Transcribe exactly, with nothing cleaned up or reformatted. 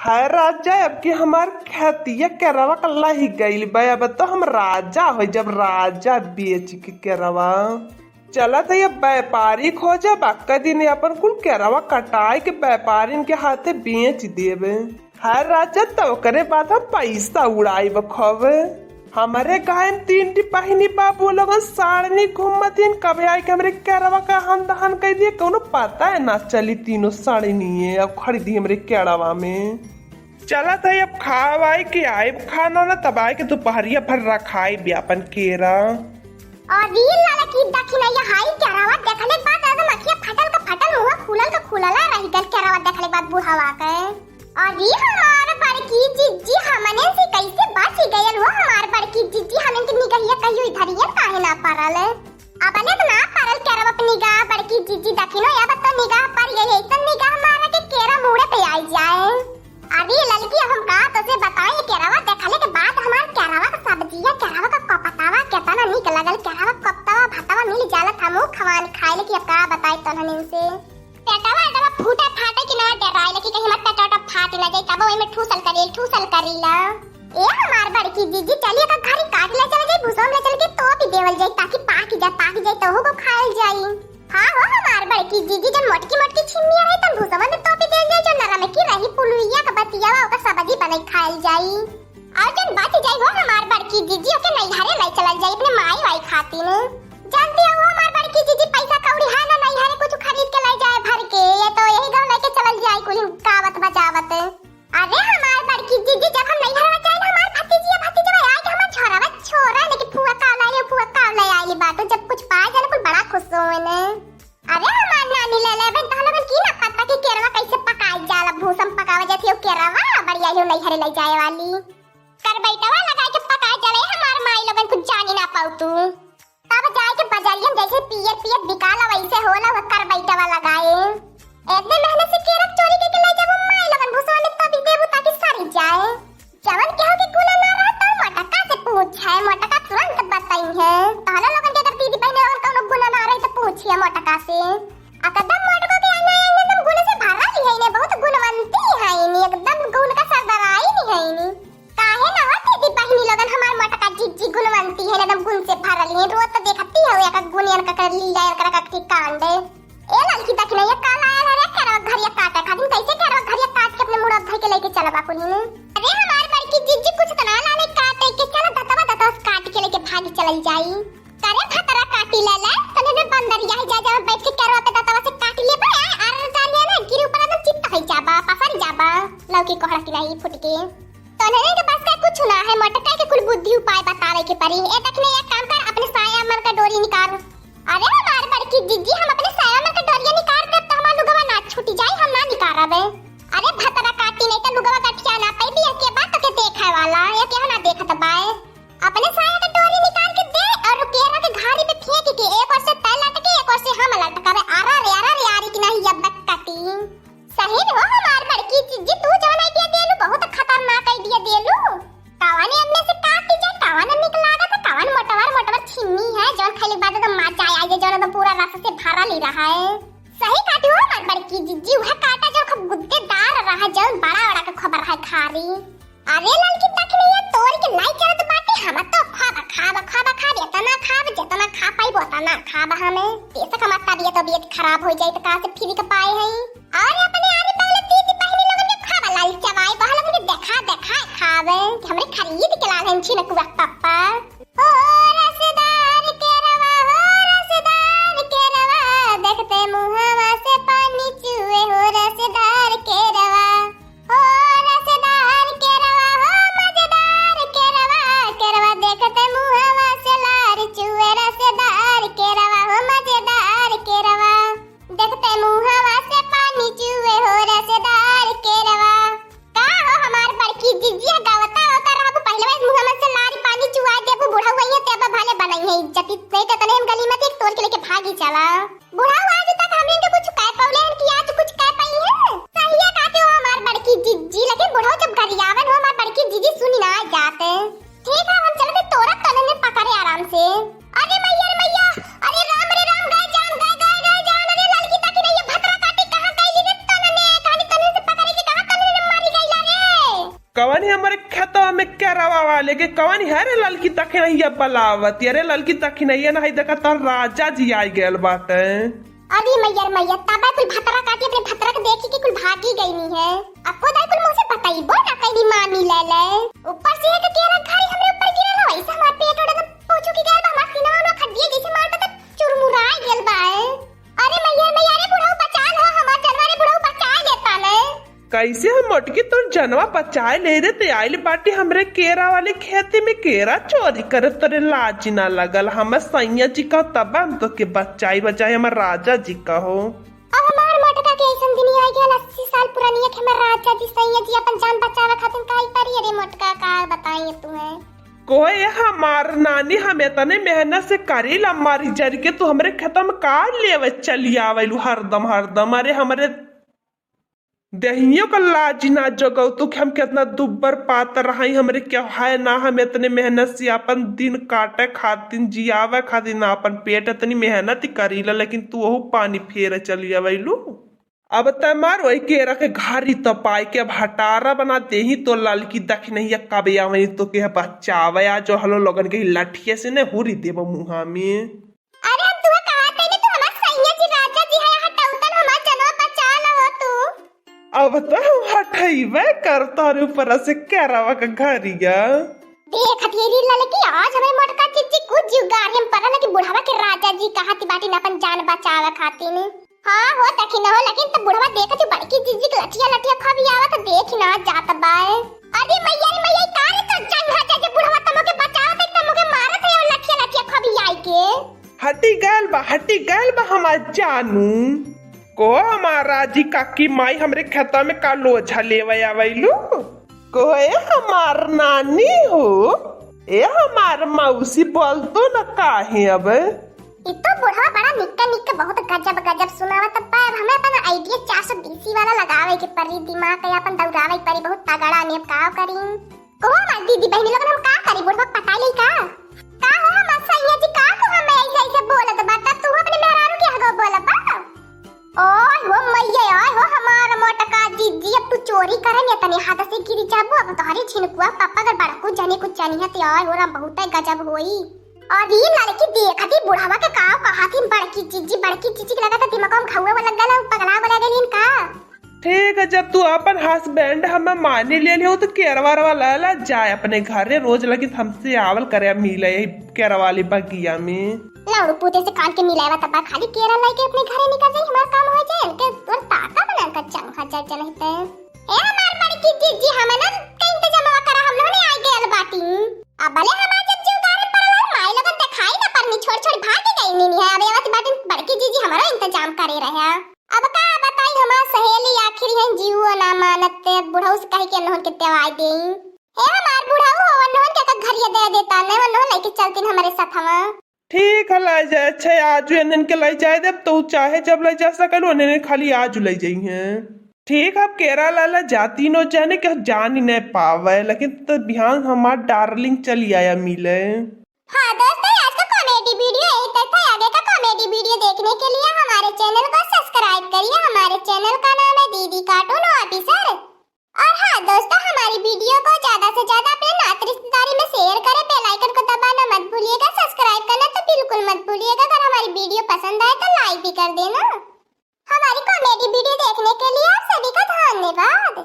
हाय राजा, अब की हमार खेतिया केरवा का लहि गइल बा, अब तो हम राजा होइ जाब, राजा बेचि के केरवा। चलत है अब व्यापारी खोजे, बाकी दिन अपन कुल केरवा कटाइ के व्यापारिन के हाथे बेचि देबे। हाय राजा, त ओकरे बाद हम पैसा उड़ाइब खूब। हमरे गाय में तीन ठी बहिनी बाबू लोगन साड़नी घूमत हिन, कबे आइके हमरे केरवा का हन दहन कइ दिए, कउनो पता है ना चली। तीनों साड़निए अब खरीदी हमरे केरवा में। चलत है अब खाब आइ के आइब खाना ना, तब आइके दुपहरिया भर रखाइब अपन केरा। अरे ललकी दखिनैया, हाई केरवा देखले के बाद एकदम अखिया फटल का फटल, मुँह फूलल का फूलला रहि गइल केरवा देखले के बाद बुढ़वा के। अरे हमार बड़की जिज्जी, हमने से कैसे बचि गइल हो हमार बड़की जिज्जी, हमन के निगहिया कहियो इधरिया काहे ना परल। अबले तो ना परल केरवा पे निगाह बड़की जिज्जी, दखिनो अब तो निगाह परि गइल, अइसन निगाह मारा के केरा मूड़े पे आइ जाए। अरे ललकी, अब हम का तोसे बताई, केरवा देखले के बाद हमार केरवा का सब्जिया, केरवा का कोपतावा केतना नीक लगल, केरवा का कोपतावा भतवा मिल जाला त हमहू खवान खाइले कि अब का बताई तोहनिन से। पेटवा एकदम फूटे फाटे कि ना डराइले कि कहीं हमार पेटवा फाट ना जाई, तब ओइमे ठूसल करी, ठूसल करीला। ए हमार बड़की जिज्जी, चली एक घरी काटि ले चल जाई, भूसा में चल के तोपि देवल जाई, ताकि पाकि जाए, पाकि जाए तो ओहू को खाइल जाई। हाँ हो हमार बड़की जिज्जी, जन मोटकी मोटकी छिम्मिया रही तन भूसा में तोपि देल जाई, जो नरम की रही पुलुइया का बतियावा ओकर सब्जी बनाई खाइल जाई। अउर जन बचि जाई हो हमार बड़की जिज्जी, ओके नैहरे लै चलल जाई अपने माई वाई खातिन। जानती हो हमार बड़की जिज्जी, पैसा कौड़ी है ना नैहरे कुछ खरीद के लै जाए भर के, ये तो यही गाँव लेके चलल जाई कुल गावत बजावत। अरे हमार बड़की जिज्जी, जब हम नैहरवा जाई ना, हमार भतीजिया भतीजवा आइके हमार छोरवा छोरा लेके फुआ का लै आइली, फुआ का लै आइली बाटो, जब कुछ पाए जाने कुल बड़ा खुश होए ने। अरे हमार नानी ले लेबे, तहन लोगन की ना पता कि केरवा कैसे पकाई जाला, भूसा में पकावे जाती हो केरवा, बढ़िया ही नैहरे लै जाए वाली। करबैतवा लगाइ के पकाए जाला, हमार माई लोगन कुछ जानी ना पाऊ तू। तब जाए के बजरिया में जैसे पियर पियर बिकाला वैसे होला, वह करबैतवा लगाए। इतने मेहनत से केरक चोरी के, के ले जाबू माई लोगन भूसवा में तभी देबू ताकि सरी जाए। जवन केहू के गुना ना रहे तो मोटका से पूछे, मोटका तुरंत बताई है। तहनो लोगन के अगर दीदी बहन लोगन कौनो गुना ना रहे तो पूछिए मोटका से। एकदम मोटको के अंगा अंग एकदम गुण से भरा ली है ने, बहुत गुणवंती है ने, एकदम गुण का सरबराही नहीं है ने। काहे ना हो दीदी बहिनी लोगन, हमार मोटका जिज्जी गुणवंती है, एकदम गुण से भरल है। रोज तो देखती हो एक गुण इनका कर लीला, इनका का कांड। ए ललकी दखिनैया, का लायल है रे केरवा घरिया काटे खातिर? कैसे केरवा घरिया काट के अपने मुड़ा धइ के लेके चलबा कुनी? अरे हमार बड़की जिज्जी कुछ तो ना लाले काटे के, चला दतवा दतवा से काट के लेके भागी चलल जाई। करे खतरा काटी ले ले, तने में बंदर यही जा जा बैठ के केरवा पे दतवा से काट ले बे, अरे जानिए ना गिर ऊपर एकदम चित्त होइ जाबा, पसर जाबा, लौकी कोहड़ा की नहीं फुट के। तोहरे के बस का कुछ ना है, मोटका के कुल बुद्धि उपाय बतावे के परी। ए दखिनैया, एक काम कर, अपने साया मन का डोरी निकाल। अरे हमार बड़की जिज्जी, हम अपने साया मन का डोरिया निकाल देब तो हमार लुगवा ना छूटी जाई, हम ना निकारबे। अरे भतरा काटी, नहीं तो लुगवा गठिया ना पैबी, एके बात तोके देखे वाला, ये केहू ना देखत बाए। अपने साया का डोरी निकाल के दे और केरा के घारी पे फेंक के एक ओर से तै लटके, एक ओर से हम लटकावे। अरा रे, अरा रे, आरी की नहीं अब कटी। सही में हो हमार बड़की जिज्जी, तू जवन idea देलू, बहुत खतरनाक idea देलू। कवन एमे से काटी जाए, कवन निक लागत है, कवन मोटवर मोटवर छिम्मी है, जवन खइले के बाद एकदम मजा आ जाए, जवन एकदम पूरा रस से भरल ही रहा है। सही काटी हो हमार बड़की जिज्जी, वह काटा जवन खूब गुद्देदार रहा, जवन बड़ा बड़ा के खूब रहा खारी। अरे ललकी दखिनैया, तोड़ के लाई चलत बाटे, हम तो खाब, खाब, खाब, खाब, एतना खाब, जेतना खा पाइब, ओतना खाब हमें। बेशक हमार तबियत, तबियत खराब होइ जाई, त कहाँ से फिर के पाए हई? अरे अपने आरे बगले दीदी बहिनी लोगन के खाब, लाल चवाई, बहन लोगन के देखा, देखा खाब, कि हमरे खरीद के लाल हन छिनकुआ पप्पा। हो रसदार केरवा, हो रसदार केरवा, देखते मुहवा से पानी चुए, हो रसदार केरवा। हो रसदार केरवा, हो मजेदार केरवा, केरवा देखते मुहवा से लार चुए, रसदार केरवा, हो मजेदार केरवा, देखते मुहवा से पानी चुए, हो रसदार केरवा। का हो हमार बड़की जिज्जिया, गावता होता रहबू पहिले बस मुहवा से लार पानी कवन ही हमरे खेतवा में केरवा वाले के, कवन ही? अरे ललकी दखिनहिया बलावत, अरे ललकी दखिनहिया, ना है देखा, तोर राजा जी आइ गयल बाटे। अरे मैया रे मैया, तबे कुल भतरा काटी अपने भतरा के देखी कि कुल भागी गइनी है। अब को दाई कुल मुँह से बतइबो ना कइनी मामी ले ले। ऊपर से एक केरा घारी हमरे ऊपर गिरल हो, ऐसे हमार पेट ओट एकदम पहुँचू की गयल बा, हमार सीना में खड्डिए जैसे मार बता चुरमुराए गयल बा। अरे मैया रे मैया, अरे बुढ़ऊ बचा लो हमार जनवा, रे बुढ़ऊ बचा लेता ने। कैसे हम मोटकी तोर जनवा बचाए ले रे, ते आइल बाटी हमरे केरा वाले खेती में केरा चोरी करे, तोरे लाज ना लगल? हमर सैया जी का तब हम तो के बचाई बचाई, हमर राजा जी का हो। अब हमार मोटका के ऐसन दिन आई गया, अस्सी साल पुरानी एक हमर राजा जी सैया जी अपन जान बचावे खातिर काई करी रे मोटका, का बताई तुम्हें। कोई हमार नानी, हम इतने मेहनत से करी ला मारी जर के, तू हमरे खेतवा में का लेवे चली आवेलू हरदम हरदम? अरे हमरे देहियो का लाज ना जगौ तू कि हम कितना दुब्बर पातर हई, हमरे क्या है ना, हम इतने मेहनत से अपन दिन काटे खातिर, जियावे खातिर ना अपन पेट इतनी मेहनत ही करीला, लेकिन तू ओहू पानी फेरे चली आवेलू। अब तै मार वही केरा के घारी तो पाई के अब हटारा बना देही तो ललकी दखिनहिया कबे आवनी तो के बचावे आ जो हलो लोगन के लठिया से ने हुरी देबो मुहा में। अरे हम तुहे कहा तनी, तू हमार सैया जी राजा जी है, हटौतन हमार जनवा बचा लो हो तू। अब तो हम हटैबे कर तोरे ऊपर से केरवा के घरिया। देख हथेली ललकी, आज हमें मोटका चिच्ची कुछ जुगाड़ हम पड़ल कि बुढ़वा के राजा जी कहा ती बाटिन अपन जान बचावे खातिर। हाँ हो, देखी न हो, लेकिन त बुढ़वा देखत ही बड़की जिज्जी के लठिया लठिया खबियावत देखी ना जात बाय। अरे मैया रे मैया, का रे तो जंघा जे, जे बुढ़वा तमो के बचावत है, तमो के मारत है और लठिया लठिया खबियाई के। हटी गैल बा, हटी गैल बा हमार जानू। को हमार राजी काकी माई हमरे खेतवा में का लोझा लेवे आवेलू? को ए हमार नानी हो, ए हमार मौसी बोल तो न काहे अब। ई तो बुढ़वा बड़ा निक्का निक्का बहुत गजब गजब सुनावत बा। अब हमें अपन आइडिया चार सौ बीसी वाला लगावे के पड़ी, दिमाग के अपन दौड़ावे के पड़ी, बहुत तगड़ा ने अब का करी। कहो हमार दीदी बहनी लोगन, हम का करी, बुढ़वा पटाई ले का? का हो हमार सैया जी, का को हमें ऐसे ऐसे बोलत बाटा, तू अपने मेहरारू के आगे बोलबा? ओए हो मैया, ओए हो हमार मोटका जिज्जी, अब तू चोरी करे में तनी हाथ से गिरी जाबू, अब तोहरी झिनकुआ पापा अगर बड़कू जने कुछ जनिहत, ओए हो राम, बहुत गजब होई। और ई लड़की देखती बुढ़ावा के काव कहाथिन बड़की जिज्जी, बड़की जिज्जी के लगत दिमाग में घौआ लग गला, पगला बोला गेलिन का? ठीक है, जब तू अपन हस्बैंड हमें मानी ले लियो तो केरवा रवा ला ला जाए अपने घरे रोज, लेकिन हमसे आवल करे मिले यही केरवा वाली बगिया में। लौड़ू पूते से कान के मिलावा तब खाली केरा लेके अपने घरे निकल जाई, हमार काम हो जाए, इनके और ताका बना कर चंखा जा जनहिते। ए हमार बड़की जिज्जी, हमन के इंतजामवा करा, हम लोग ने आई गयल बाटी। अब भले हमार जब जीव गारे पड़ल है, माई लोगन देखाई ना परनी, छोड़ छोड़ भाग गई नीनी है। अब आवत बाटी बड़की जिज्जी, हमारो इंतजाम करे रहे। अब का बताई, हमार सहेली आखिरी है, जीवो ना मानत, ते बुढ़ऊ से कह के नहन के देवाई देई। ए हमार बुढ़ऊ हो, नहन के का घरिया दे देता, ने वो नहन लेके चलतीन हमारे साथवा। ठीक है, लै जाए। अच्छा, आजू इन्हन के लै जाए देब, तो चाहे जब लै जा सकल, उन्हन खाली आजू लै जाई हैं। ठीक है, अब केरा लाला जाती नो जाने के जान ही नहीं पावे, लेकिन तो बिहान हमार डार्लिंग चली आया मिले। हाँ दोस्तों, आज का कॉमेडी वीडियो यही तक था। आगे का कॉमेडी वीडियो देखने के लिए हमारे चैनल को सब्सक्राइब करिए। हमारे चैनल का नाम है दीदी कार्टून ऑफिसर। और हाँ दोस्तों, हमारी वीडियो को ज्यादा से ज्यादा अपने नात रिश्तेदारी में शेयर करें, बेल आइकन को दबाना मत भूलिएगा, सब्सक्राइब करना तो बिल्कुल मत भूलिएगा। अगर हमारी वीडियो पसंद आए तो लाइक भी कर देना। हमारी कॉमेडी वीडियो देखने के लिए आप सभी का धन्यवाद।